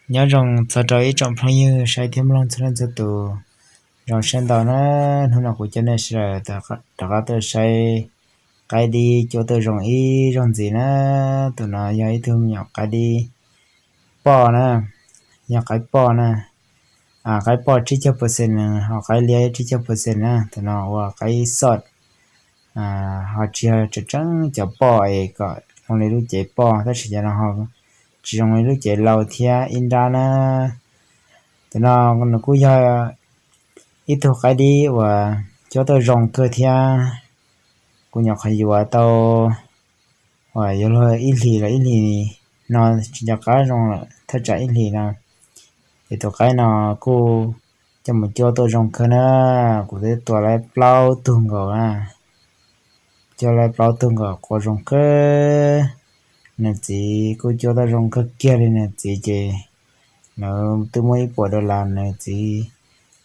Nyob zoo txog rau ib tsoom phooj ywg saib thiab mloog txhua leej txhua tus, zoo siab ntau na. Hnub no kuv coj nej sawv daws rov qab tuaj saib qaib dib cuab tuaj zoo ib zaug ntxiv na. Tus no yog ib tug me nyuam qaib dib poj na, yog qaib poj na. Qaib poj tsib caug percent, ho qaib liab tsib caug percent na. Tus no ua qaib xoj, ho tsis yog tseem tseeb cov poj es kom zoo li lub cev poj, tab sis cov no ho tsis zoo li lub cev laus thiab ib nrab na. Tus no nws kuj yog ib tug qaib dib uas cuab tuaj zoo kawg thiab. Kuv nyuam qhuav yuav tau uas yuav luag ib hlis los ib hlis no tsis nco qab zoo lawm, thaj tsam ib hlis no. Ces tus qaib no kuj coj mus cuab tuaj zoo kawg na. Kuv twb tua lawv plaub tug nkaus na, cuab lawv plaub tug nkaus qua zoo kawg. Nws txiv kuj cuab tuaj zoo kawg kiag li. Nws txiv ces lawv twb muaj ib puas dollar, nws txiv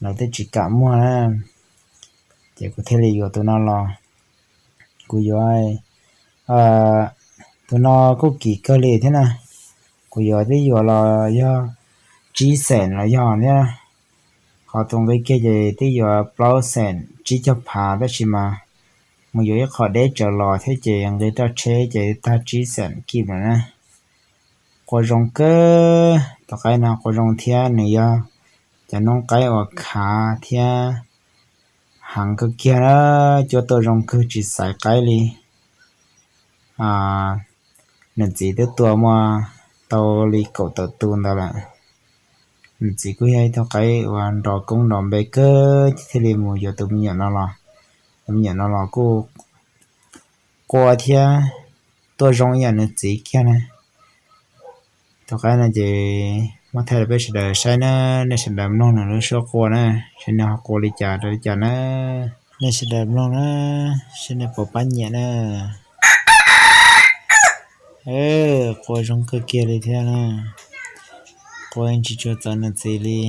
lawv twb tsis kam muag na. Ces kuv thiaj li yuav tus no los. Kuv yuav, tus no kuj kim kawg li thiab na. Kuv yuav twb yuav los yog tsib xees los yog thiab. Qhov tus nqi kiag ces twb yuav plaub xees tsib caug phav, tab sis mas mus yuav ib qho deb tsawv los thiab ces nqi roj tsheb ces tag tsib xees kib lawm na. Qua zoo kawg, tus qaib no qua zoo thiab nws yog cov noob qaib uas khav thiab heev kawg kiag na, cuab tuaj zoo kawg tsis xaiv qaib li. Nws txiv twb tua muaj tau li kaum tawm tus ntawd lawm. Nws txiv kuj yog ib tug qaib uas nrov koob nrov npe kawg thiaj li mus yuav tus me nyuam no los. Tus me nyuam no los kuj qua thiab tuaj zoo ib yam nws txiv kiag na. Tus qaib no ces muab thaij rau peb sawv daws saib na, nej sawv daws mloog nws lub suab qua na, saib nws ho qua li cas rau li cas na. Nej sawv daws mloog na, saib nej puas pab nyiam na. Qua zoo kawg kiag li thiab na. Qua yeej tsis tshua txawv nws txiv li,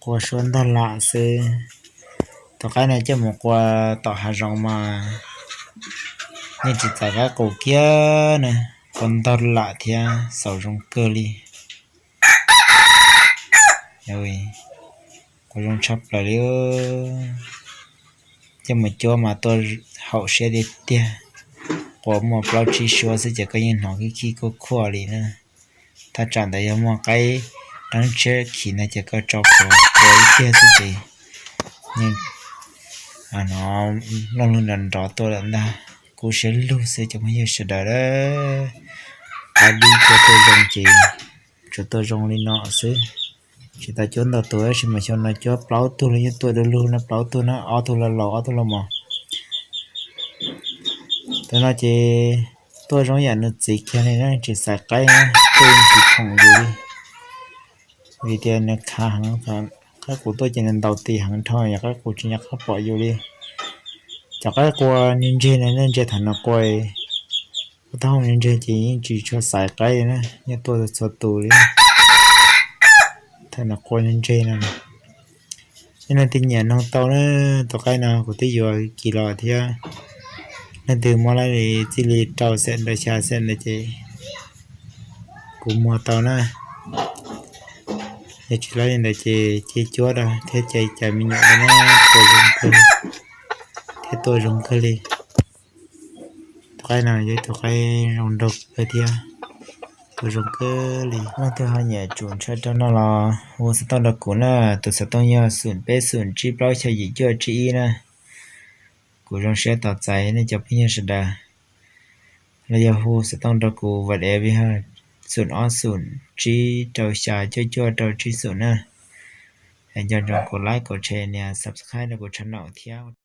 qua suab ntog lam xwb. Tus qaib no coj mus qua tom hav zoov mas yeej tsis txawv qaib qus kiag na, qua ntog lam thiab xaus zoo kawg li. Qua zoo tshaj plaws li. Coj mus cuab mas tuaj haum siab tiag tiag. Qua muaj plaub tsib suab xwb ces koj yeej hnov khib khib khuaj khuaj li na. Thaj tsam ntawd yog muaj qaib dab tshiab khiv no ces koj tso quav quav ib tiag xwb ces yeej, no, looj lwg nrov nrov tuaj lawm ntag. Kub siab lug xwb cov phooj ywg sawv daws. Qaib dib cuab tuaj zoo ces tsuas tuaj zoo li no xwb. Tsis tau cuab ntau tus tab sis mas xyoo no cuab plaub tug los yeej tuaj du lug no, plaub tug no, ob tug los laus ob tug los mos. Tus no ces tuaj zoo yam nws txiv kiag li na, tsis xaiv qaib, tuaj yeej tsis phoom yus li. Vim tias nws khav heev, qaib qus tuaj ces nws ntaus tis heev dhau, yog qaib qus tsis nco qab pom yus li. Cov qaib qua ntseg ntseg no, nej ntsia thaum nws qua, ua taub hau ntseg ntseg ces yeej tsis tshua xaiv qaib li na, yeej tuaj txhua tus li. Thaum nws qua ntseg ntseg no, nej leej twg nyiam noog tau na, tus qaib no kuv twb yuav kis los thiab. Leej twg muab lawv li txij li rau xees ntawd xya xees ntawd ces kuv muag tau na. Yog tsis lawv li ntawd ces cia cuab rau thiab cais cais me nyuam rau na, qua zoo kawg thiab tuaj zoo kawg li. Tus qaib no yog ib tug qaib zoo nraug kawg thiab tuaj zoo kawg li. Leej twg ho nyiam tsum ntshaw rau no los hu xov tooj rau kuv na, tus xov tooj yog xoom peb xoom tsib plaub xya yim cuaj tsib ib na. Kuv zoo siab tos txais nej cov phooj ywg sawv daws. Los yog hu xov tooj rau kuv WhatsApp yog xoom ob xoom tsib rau xya cuaj cuaj rau tsib xoom na. Nco ntsoov kuv like, kuv share, nias subscribe rau kuv channel thiab.